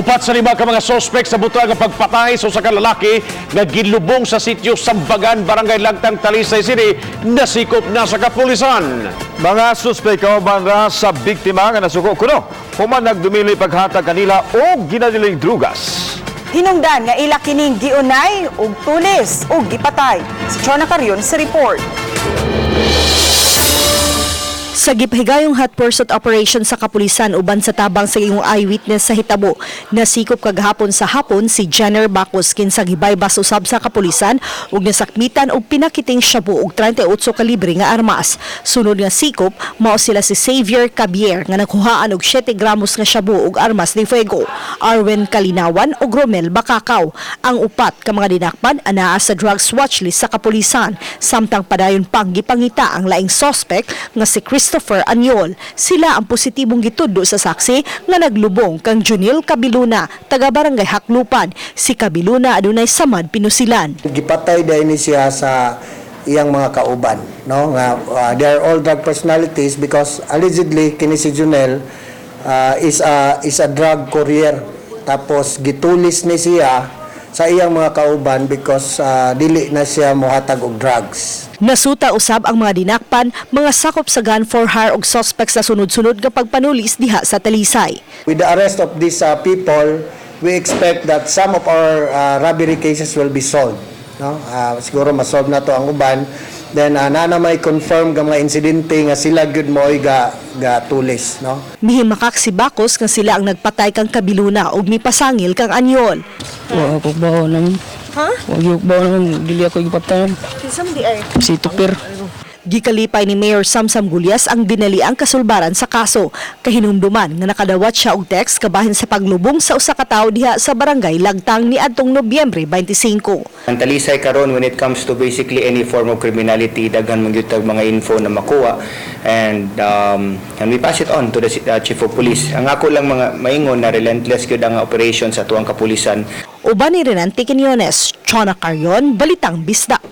4 sa 5 ka mga sospek sa buta nga pagpatay sa usa ka lalaki nga gilubong sa sitio Sambagan, Barangay Lagtang, Talisay City, nasikop na sa kapulisan. Mga suspek kauban ra sa biktima nga nasuko kuno human nagdumili paghatag kanila og ginadiling drugas. Hinungdan nga ila kining giunay ug tulis ug gipatay. Si Chona Carion sa report. Sa gipahigayong hot pursuit operation sa kapulisan uban sa tabang sa iyong eyewitness sa hitabo, nasikop kagahapon sa hapon si Jenner Bacos, kinsa gibaybas usab sa kapulisan ug nasakmitan og pinakiting shabu og 38 kalibre nga armas. Sunod nga sikop mao sila si Xavier Cabier nga nakuhaan og 7 gramos nga shabu ug armas de fuego, Arwen Kalinawan ug Romel Bakakaw. Ang upat ka mga dinakpan anaa sa drugs watch list sa kapulisan, samtang padayon pang gipangita ang laing suspect nga si Christopher Anyol. Sila ang positibong gitudlo sa saksi nga naglubong kang Junil Kabiluna, taga Barangay Haklupan. Si Kabiluna adunay samad pinusilan. Gipatay dahil ni siya sa iyang mga kauban, no, nga they are all drug personalities because allegedly kini si Junel is a drug courier, tapos gitulis ni siya sa iyang mga kauban because dili na siya mohatag og drugs. Nasuta usab ang mga dinakpan, mga sakop sa gun for hire og suspect sa sunod-sunod nga pagpanulis diha sa Talisay. With the arrest of these people, we expect that some of our robbery cases will be solved, no? Siguro ma-solve na to ang uban. Then na may confirm nga mga insidente nga sila gyud mo'y ga tulis, no? Mihimakak si Bacos nga sila ang nagpatay kang Kabiluna ug mipasangil kang Anyol. Wa ko bawo naman. Ha? Wa gyud bawo naman, dili ako gipatay. Kinsa man di ay? Si Tupir. Gikalipay ni Mayor Samsam Gullas ang dinaliang kasulbaran sa kaso. Kahinumduman nga nakadawat siya og text kabahin sa paglubong sa usa ka tawo diha sa Barangay Lagtang niadtong Nobyembre 25. Ang Talisay karon, when it comes to basically any form of criminality, daghan man gyud tag mga info na makuha and we pass it on to the chief of police. Ang ako lang mga maingon na relentless gyud ang operation sa atuang kapulisan. Uban ni Renante Quinones, Chona Carion, Balitang Bisdak.